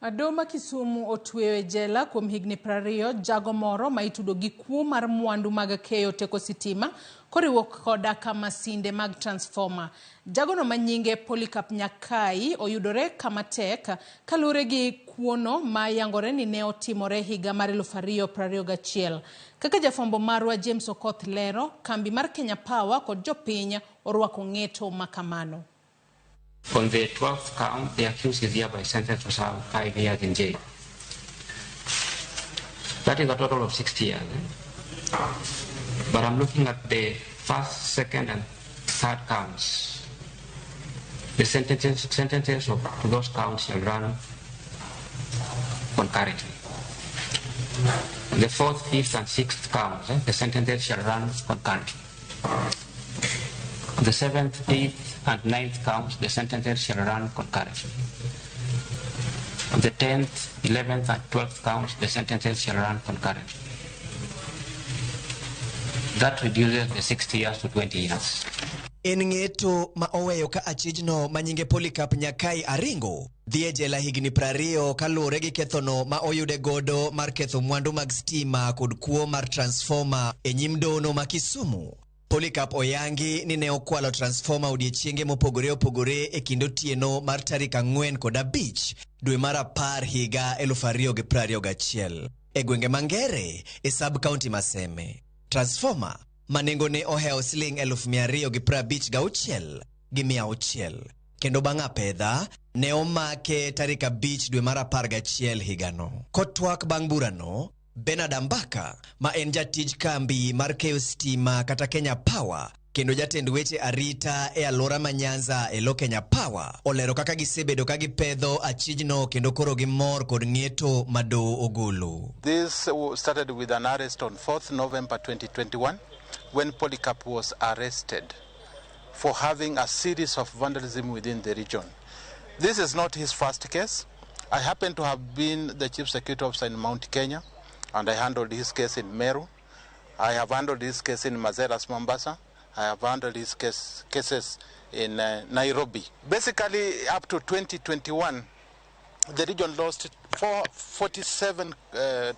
Adoma Kisumu otweyo e jela kuom higni 20 jago moro ma itudo gi kuo mar mwandu mag keyo teko sitima koriwo koda ka masinde mag transformer. Jagono manyinge Polycarp Nyakai oyudore kama tek kaluwore gi kuono ma yangore ni ne otimore higa mar 2021. Kaka jafwambo marwa James Okoth lero, kambi mar Kenya Power kod jopiny orwako ng'eto makamano. On the 12th count, the accused is hereby sentenced to serve 5 years in jail. That is a total of 60 years. But I'm looking at the first, second, and third counts. The sentences of those counts shall run concurrently. The fourth, fifth, and sixth counts, the sentences shall run concurrently. The seventh, eighth, and ninth counts, the sentences shall run concurrently. The 10th, 11th, and 12th counts, the sentences shall run concurrently. That reduces the 60 years to 20 years. En ng'eto ma oweyo ka achijno ma nyinge Polycarp Nyakai Aringo dhi e jela higni 20 kaluwore gi kethono ma oyude godo mar ketho mwandu mag stima kod kuo mar transformer e nyim dono ma Kisumu. Polycarp oyangi ni ne okwalo transformer odiechienge mopogore opogore e kind otieno mar tarik 4 kod 5 dwe mar 10 higa 2021 e gwenge Mangere e sub county Maseme. Transformer ma nengone ohewo siling 256,600 kendo bang' apedha ne omake tarik 5 dwe mar 11 higano. Kotwak bang' burano, Bernard Ambaka ma en jatij kambi mar keyo stima kata Kenya Power kendo jatend weche arita e alwora ma Nyanza e lo Kenya Power olero kaka gisebedo ka gipedho achijno kendo koro gimor kod ng'eto ma doho ogolo. This started with an arrest on 4th November 2021 when Polycarp was arrested for having a series of vandalism within the region. This is not his first case. I happen to have been the chief security officer in Mount Kenya, and I handled his case in Meru. I have handled his case in Mazeras, Mombasa. I have handled his cases in Nairobi. Basically, up to 2021, the region lost 47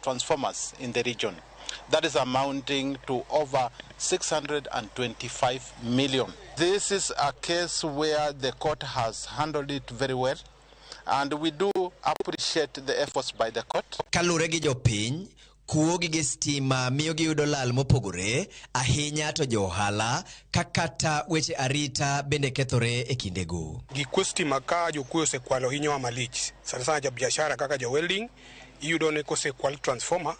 transformers in the region. That is amounting to over 625 million. This is a case where the court has handled it very well, and we do appreciate the efforts by the court. Kaluwore gi jopiny, kuo gige stima miyo giyudo lal mopogore ahinya to jo ohala ka kata weche arita bende kethore e kindego. Gik kuo stima ka jokuo osekwalo hinyowa malich, sana sana jo biashara kaka jo welding, iyudo ni kosekwal transformer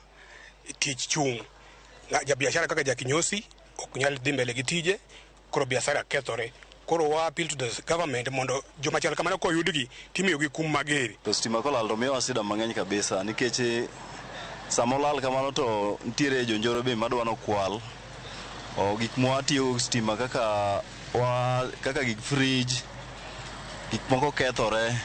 tich chung'. Ja biashara kaka ja kinyosi ok nyal dhi mbele gi tije, koro biashara kethore. Koro wa appeal to the government mondo joma chal kamano koyudgi timiyogi kum mager. To stima kolal to miyowa sida mang'eny kabisa nikech sama olal kamano to nitiere jonjore be madwa nokwal. Gik mwatiyogo gi stima kaka gik fridge, gik moko kethore.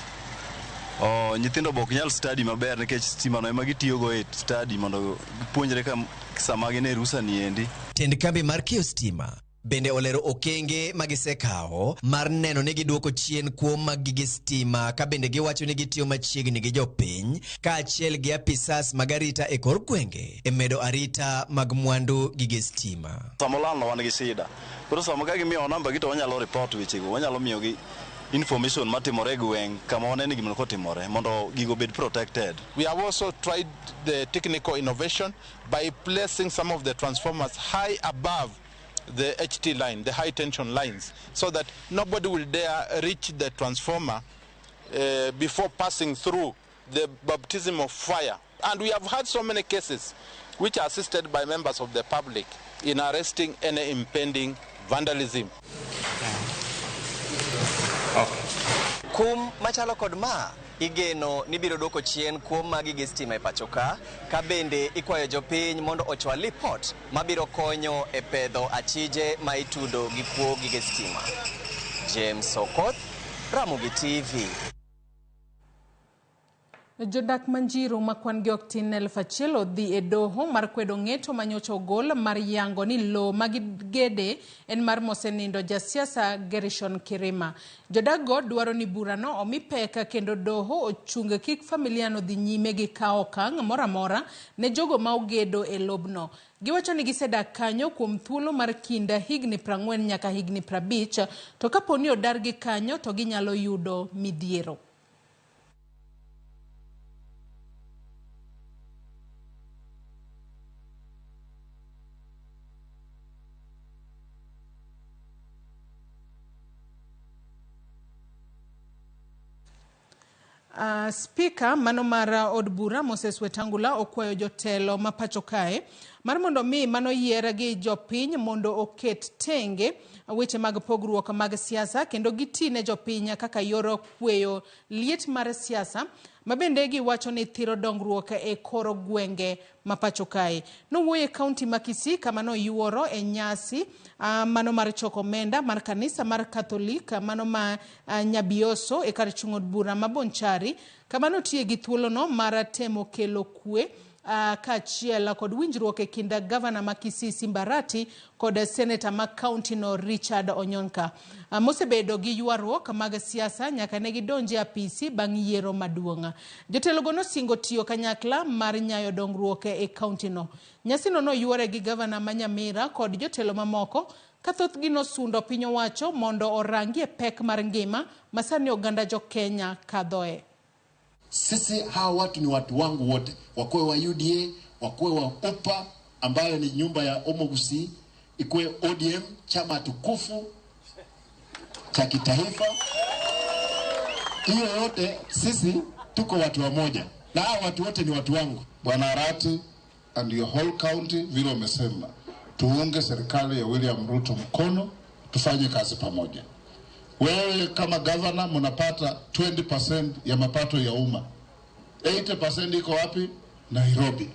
Nyithindo be ok nyal study maber nikech stima no ema gitiyogo e study mondo gipuonjre ka sama gin e rusa ni endi. Tend kambi mar keyo stima bende olero okenge ma gisekawo mar neno ni giduoko chien kuo mag gige stima ka bende giwacho ni gitiyo machiegni gi jopiny kaachiel gi apisas mag arita e kor gwenge e medo arita mag mwandu gige stima. Sama olal no wan gi shida. Koro sama ka gimiyowa namba gi to wanyalo report wechego, wanyalo miyogi information matimore e gweng' kama waneno gimoro kotimore mondo gigo bed protected. We have also tried the technical innovation by placing some of the transformers high above the HT line, the high tension lines, so that nobody will dare reach the transformer before passing through the baptism of fire. And we have had so many cases which are assisted by members of the public in arresting any impending vandalism. Okay. Kum machalo kod ma igeno ni biro dwoko chien kuom mag gige stima e pacho ka bende ikwayo jopiny mondo ochwal lipot mabiro konyo e pedho achije ma itudo gi kuo gige stima. James Okoth, Ramogi TV. Jodak Manjiru ma kwan gi ok tin 1000 odhi e doho mar kwedo ng'eto manyocha ogol mar yango ni lowo ma gigede en mar mosenindo jasiasa Gerishon Kirima. Jodakgo dwaro ni burano omi pek kendo doho ochung kik familiano dhi nyime gi kawo okang' moro amora ne jogo ma ogedo e lobno. Giwacho ni gisedak kanyo kuom thuolo mar kind higni 40 nyaka higni 50 to kapo ni odargi kanyo to ginyalo yudo midhiero. Spika mano mar od bura Moses Wetangula okwayo jotelo ma pacho kae mar mondo mi mano yier gi jopiny mondo oket tenge weche mag pogruok mag siasa kendo giti ne jopiny kaka yor kweyo liet mar siasa ma bende giwacho ni thiro dongruok e kor gwenge ma pacho kae. Nowuoyo e kaunti ma Kisii kama noyuoro e nyasi mano mar choko omenda mar kanisa mar Katholik mano ma Nyabioso e kar chung' od bura ma Bonchari kama notiye gi thuolono mar temo kelo kwe kaachiel kod winjruok e kind gavana ma Kisii Simba Arati kod seneta ma kaunti no Richard Onyonka. Mosebedo gi ywaruok mag siasa nyaka ne gidonje apisi bang' yiero maduong'. Jotelogo nosingo tiyo kanyakla mar nyayo dongruok e kaunti no. Nyasino noyuore gi gavana ma Nyamira kod jotelo mamoko ka thothgi nosundo piny owacho mondo orangie pek mar ngima ma sani oganda jo Kenya kadhoe. Sisi hawa watu ni watu wangu wote, wakuwe wa UDA, wakuwe wa UPA ambayo ni nyumba ya Omogusi, ikuwe ODM, chama tukufu cha kitaifa. Hiyo yote sisi tuko watu wamoja, na hawa watu wote ni watu wangu. Bwana Arati and your whole county, vile umesema, tuunge serikali ya William Ruto mkono, tufanye kazi pamoja. Wewe kama governor mnapata 20% ya mapato ya umma. 80% iko wapi? Nairobi.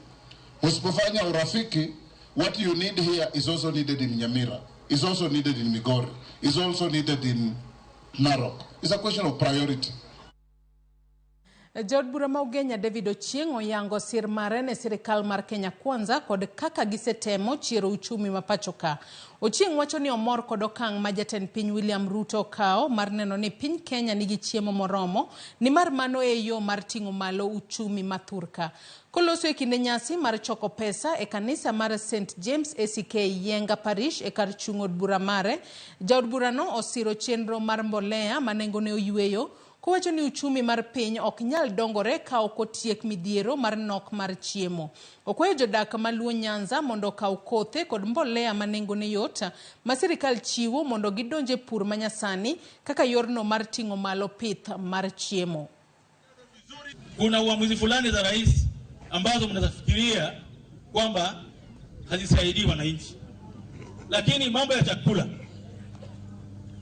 Usipofanya urafiki, what you need here is also needed in Nyamira, is also needed in Migori, is also needed in Narok. It's a question of priority. Jaod bura ma Ugenya David Ochieng' oyango sir mare ne sirikal mar Kenya Kwanza kod kaka gisetemo chiero uchumi ma pacho ka. Ochieng' wacho ni omor kod okang' ma jatend piny William Ruto okawo mar neno ni piny Kenya nigi chiemo moromo, nimar mano e yo mar ting'o malo uchumi ma thurka. Koloso e kinde nyasi mar choko pesa e kanisa mar St James ACK Yenga Parish e kar chung' od bura mare, jaod burano osiro chenro mar mbolea ma nengone oyweyo, kowacho ni uchumi mar piny ok nyal dongore ka ok otiek midhiero mar nok mar chiemo. Okwayo jodak ma Luo Nyanza mondo okaw kothe kod mbolea ma nengone yot ma sirikal chiwo mondo gidonj e pur manyasani kaka yorno mar ting'o malo pith mar chiemo. Kuna uamuzi fulani za rais ambazo mnazafikiria kwamba hazisaidii wananchi, lakini mambo ya chakula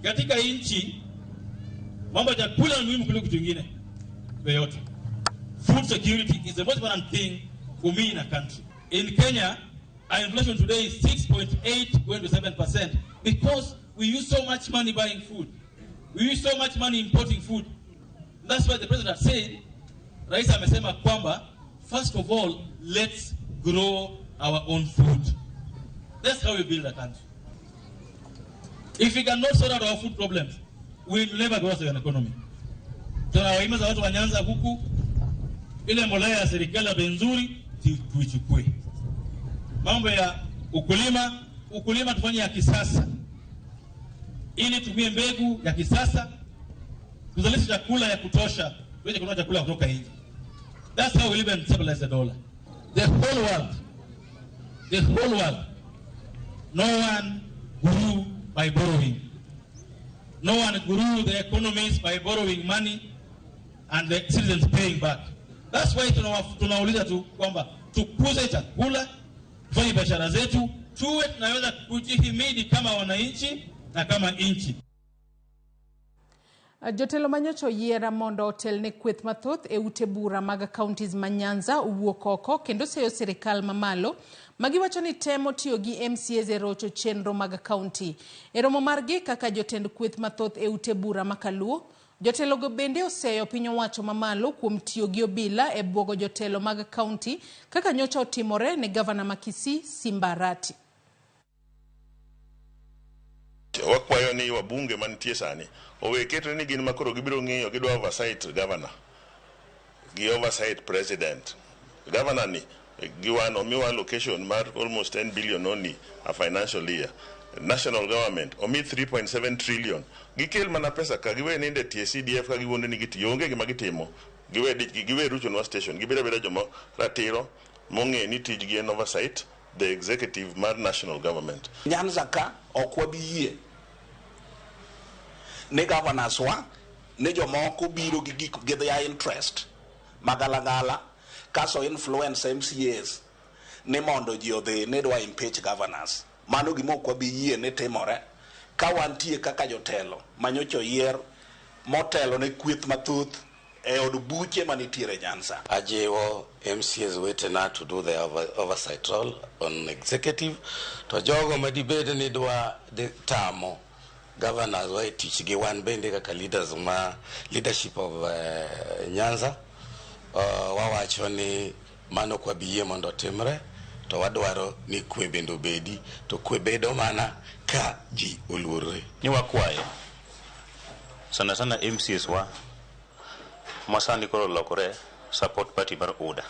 katika nchi, mambo ya chakula ni muhimu kuliko kitu kingine yoyote. Food security is the most important thing for me in a country. In Kenya, our inflation today is 6.8 going to 7% because we use so much money buying food. We use so much money importing food. That's why the president said, Rais amesema kwamba, first of all, let's grow our own food. That's how we build a country. If we cannot sort out our food problems, we will never grow as an economy. Tunawahimiza watu wa Nyanza huku, ile mbolea ya serikali ya bei nzuri tuichukue. Mambo ya ukulima, ukulima tufanye ya kisasa, ili tumie mbegu ya kisasa, tuzalishe chakula ya kutosha, tuweze kununua chakula kutoka nje. That's how we live and stabilize the dollar. The whole world, no one grew by borrowing. No one grew the economies by borrowing money and the citizens paying back. That's why tunauliza tu kwamba tukuze chakula, tufanye biashara zetu, tuwe tunaweza kujihimidi kama wananchi na kama nchi. Jotelo manyocha oyiera mondo otel ne kweth mathoth e ute bura mag counties ma Nyanza owuok oko kendo seyo sirikal mamalo magiwacho ni temo tiyo gi MCAs e rocho chenro mag county. E romo margi kaka jotend kweth mathoth e ute bura ma Kaluo, jotelogo bende oseyo piny owacho mamalo kuom tiyo gi obila e buogo jotelo mag county kaka nyocha otimore ne gavana ma Kisii Simba Arati. Wakwayo ni wabunge mantie sani owe keto ni gin makoro gibiro ng'iyo gidwa oversight governor gi oversight president. Governor ni giwan omiwa allocation mar almost 10 billion only a financial year. National government omi 3.7 trillion. Gikel mana pesa ka giwe ninde tie CDF ka giwuondo ni gitiyo onge gima gitimo. Giwe dich giwe ruchonwa station gibiro beda joma ratiro mong'e ni tijgi en oversight the executive mar national government. Nyanza ka ok wabi yie ne governors wa ne jomoko biro gi gik gi their interest magalagala kaso influence MCAs ni mondo ji odhi ni dwa impeach governors. Mano gima ok wabi yie ni timore ka wantie kaka jotelo manyocha oyier motelo ne kweth mathoth e od buche manitiere Nyanza. Ajiwo MCAs wetena to do their oversight role on executive to jogo madibed ni dwa tamo governors wa e tich gi wan bende kaka leaders ma leadership of Nyanza wawacho ni mano ok wabi yie mondo otimre to wadwaro ni kwe bende obedi to kwe bedo mana ka ji oluorre. Ni wakwayo sana sana MCAs wa masani koro lokore support party mar UDA.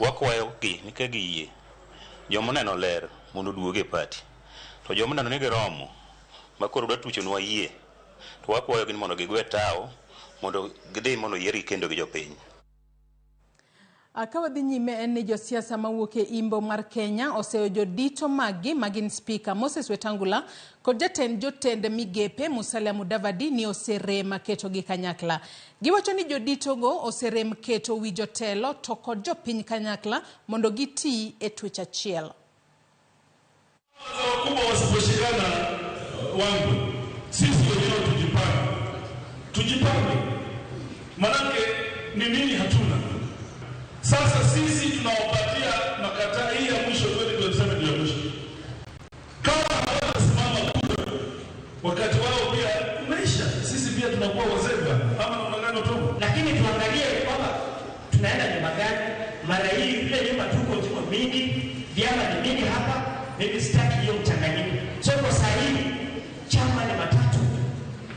Wakwayo gi ni ka giyie joma oneno ler mondo oduog e party to joma oneno ni giromo ma koro dwa tuchonwa yie to wakwayo gi ni mondo gigwe tawo mondo gidhi mondo yiergi kendo gi jopiny. Ka wadhi nyime en ni josiasa mawuok e imbo mar Kenya oseyo jodito maggi magin Spika Moses Wetangula kod jatend jotend migepe Musalia Mudavadi ni oserem ketogi kanyakla. Giwacho ni joditogo oserem keto wi jotelo to kod jopiny kanyakla mondo giti e twech achiel. Wakubwa wasiposhikana wangu, sisi wenyewe tujipange. Tujipange. Manake ni nini hatuna. Sasa sisi tunawapatia makataa hii ya mwisho 2027 ndio ya mwisho. Kama hawatasimama kura, wakati wao pia umeisha. Sisi pia tunakuwa wazee ama namna gani tu? Lakini tuangalie kwamba tunaenda nyumba gani. Mara hii ile nyumba tuko ziko mingi, vyama ni mingi hapa. Mimi sitaki hiyo mchanganyiko. So kwa sasa hivi chama ni matatu.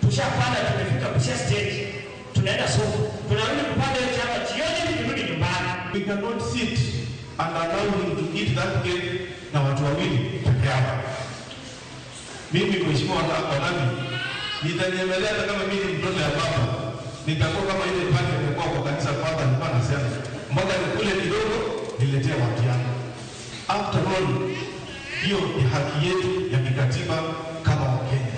Tushapanda, tumefika Busia stage. Tunaenda soko. Tunarudi kupanda hiyo chama jioni tukirudi nyumbani. We cannot sit and allow him to eat that cake na watu wawili peke yao. Mimi Mheshimiwa Wanabi, nitanyemelea hata kama mimi ni mtoto ya baba. Nitakuwa kama ile pale nilikuwa kwa kanisa kwamba nilikuwa nasema, mbona nikule kidogo niletee watu yangu. After all, hiyo ni haki yetu ya kikatiba kama Wakenya.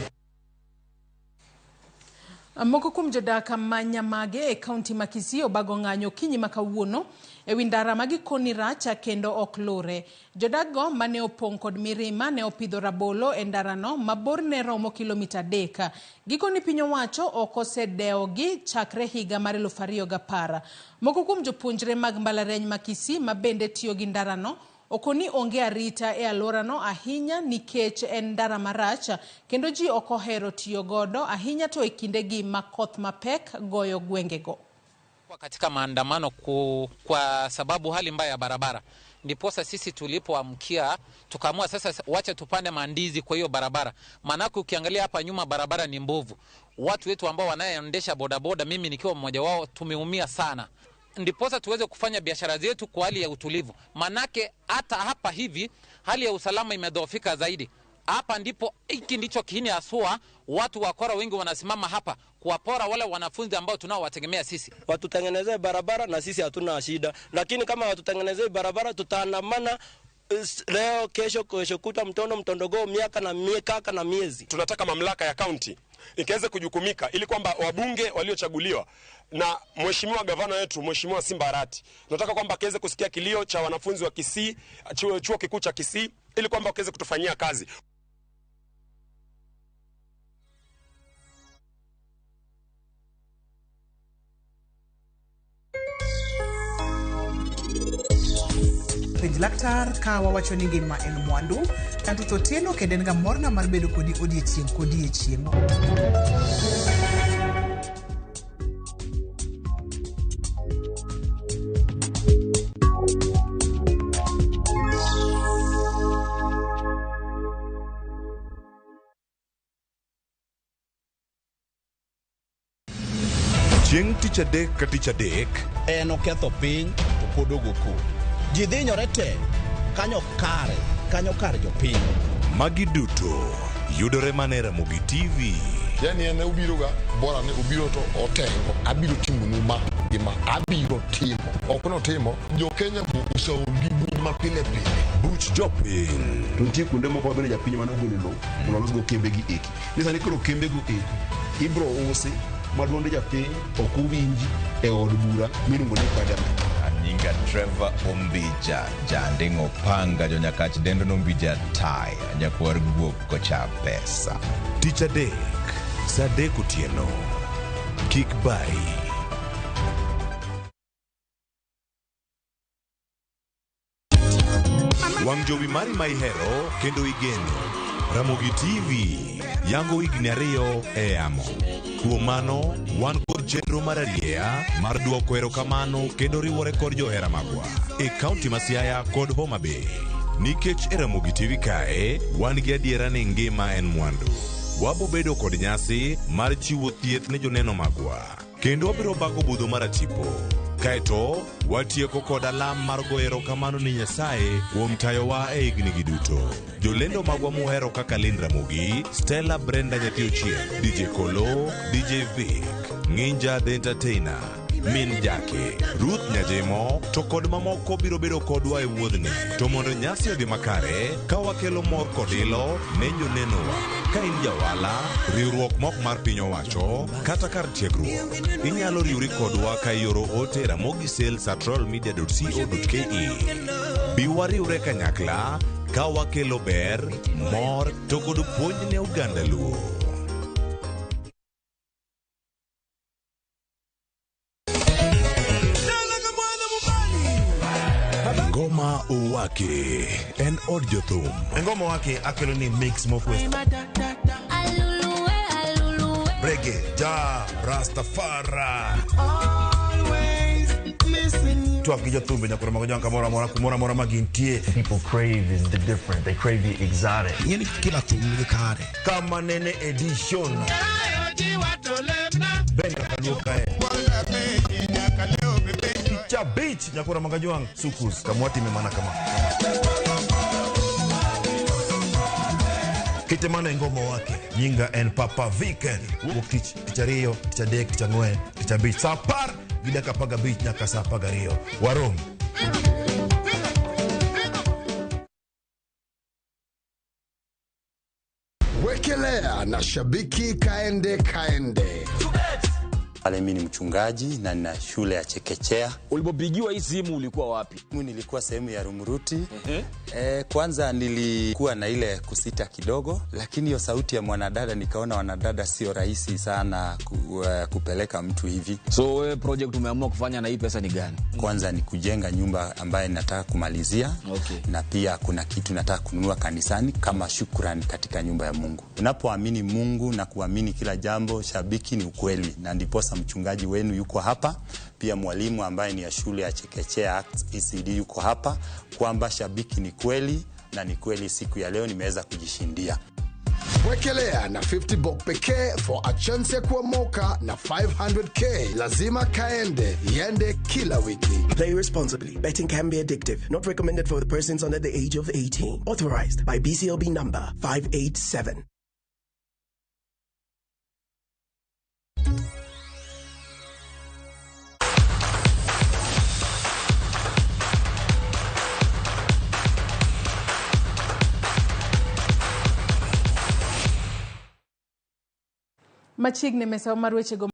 Moko kuom jodak ma Nyamage e kaunti ma Kisii obago ng'anyo okinyi ma kawuono ewi ndara ma gikoni rach kendo ok lure. Jodakgo mane opong' kod mirima ne opidho rabolo e ndarano ma borne romo kilomita 3. Gikoni piny owacho ok osedewogi chakre higa mar 2010. Moko kuom jopuonjre mag mbalariany ma Kisii ma bende tiyo gi ndarano okoni onge arita e alworano ahinya nikech en ndara marach kendo ji ok ohero tiyo godo ahinya to e kindegi ma koth mapek goyo gwengego. Katika maandamano kwa sababu hali mbaya ya barabara, ndiposa sisi tulipoamkia tukaamua sasa wacha tupande mandizi kwa hiyo barabara. Maanake ukiangalia hapa nyuma barabara ni mbovu. Watu wetu ambao wanaendesha bodaboda, mimi nikiwa mmoja wao, tumeumia sana. Ndiposa tuweze kufanya biashara zetu kwa hali ya utulivu. Manake hata hapa hivi hali ya usalama imedhoofika zaidi. Hapa ndipo hiki ndicho kiini haswa watu wakora wengi wanasimama hapa kuwapora wale wanafunzi ambao tunaowategemea sisi. Watutengenezee barabara na sisi hatuna shida, lakini kama watutengenezee barabara tutaandamana leo, kesho, kesho kutwa, mtondo mtondogoo, miaka na miaka na miezi. Tunataka mamlaka ya kaunti ikaweze kujukumika ili kwamba wabunge waliochaguliwa na mheshimiwa gavana wetu Mheshimiwa Simba Arati, tunataka kwamba akaweze kusikia kilio cha wanafunzi wa Kisii, chuo kikuu cha Kisii, ili kwamba wakaweze kutufanyia kazi. Penj laktar ka wawacho ni ngima en mwandu, Nyantuth Otieno kendo en ga morna mar bedo kodi odiechieng' kodiechieng'. Chieng' tich adek ka tich adek en oketho piny to pod ogo koko. Ji dhinyore te kanyo kare, kanyo kar jopiny. Magi duto yudore mana e Ramogi TV. Yani en obiro ga bora ni obiro to otengo abiro timonu ma gi ma abiro timo ok notimo jo Kenya go oseol gi buch ma pile pile buch jopiny. To nitie kuonde moko ma bende japiny mane ogolo lowo mondo olosgo kembe gi eki ni sani koro kembe go eki ibro usi ma duond japiny ok owinji e od bura miluongo ni parliament. Nyinga Trevor Ombija, janding'o panga jonyakach dendo nombija taya, nyakwar guok kocha pesa. Tich adek, saa 3 otieno. Kik bayi. Wang' jowi mari ma ihero kendo igeno. Ramogi TV yango higni 2 e yamo. Kuom mano, wan kod chenro mar arieya mar duoko erokamano kendo riwore kod johera magwa e kaunti ma Siaya kod Homa Bay. Nikech e Ramogi TV kae, wan gi adiera ni ngima en mwandu. Wabobedo kod nyasi mar chiwo thieth ne joneno magwa. Kendo wabiro bago budho mar atipo. Kaeto, watieko kod alam mar goyo erokamano ni Nyasaye kuom tayowa e higni gi duto. Jolendo magwa muhero kaka Lynn Ramogi, Stella Brenda Nyathi Ochieng, DJ Kolo, DJ Vic, Nginja the Entertainer, Min Jake, Ruth Nyajemo, to kod mamoko biro bedo kodwa e wuodhni. To mondo nyasi odhi makare, ka wakelo mor kod ilo ne jonenowa. Ka in jawala, riwruok mok mar piny owacho, kata kar tiegruok, inyalo riwri kodwa ka ioro ote ramogisales@royalmedia.co.ke. Bi wariwre kanyakla ka wakelo ber, mor to kod puonj ne oganda Luo. Ngoma Owake en od jothum. Ngoma Owake akelo ni mix mofwes. Reggae, ja, Rastafari. Twak gi jothumbe nyakoro mago jang kamoro amora kumoro amora ma gintie. People crave is the different. They crave the exotic. Ng'eni kila thum nigi kare. Kama nene edition. Benga kaluo kae. Picha beach nyakoro mago jwang' sukus kamwatime mana kama. Kite mano e Ngoma Owake. Nyinga en Papa Viken. Wuok tich, tich ariyo, tich adek, tich ang'wen, tich abich. Saa 10:15 nyaka saa 12. Warom. Wekelea na shabiki kaende kaende. Pale mimi ni mchungaji na nina shule ya chekechea. Ulipopigiwa hii simu ulikuwa wapi? Mimi nilikuwa sehemu ya Rumuruti. Kwanza nilikuwa na ile kusita kidogo, lakini hiyo sauti ya mwanadada nikaona wanadada sio rahisi sana kupeleka mtu hivi. So wewe project umeamua kufanya na hii pesa ni gani? Kwanza ni kujenga nyumba ambaye nataka kumalizia. Na pia kuna kitu nataka kununua kanisani kama shukrani katika nyumba ya Mungu. Unapoamini Mungu na kuamini kila jambo, shabiki ni ukweli, na ndipo mchungaji wenu yuko hapa, pia mwalimu ambaye ni ya shule ya chekechea ECD yuko hapa, kwamba shabiki ni kweli na ni kweli siku ya leo nimeweza kujishindia. Wekelea na 50 bob pekee for a chance ya kuomoka na 500k. Lazima kaende, iende kila wiki. Play responsibly. Betting can be addictive. Not recommended for the persons under the age of 18. Authorized by BCLB number 587. Machiegni mesa mar wechego.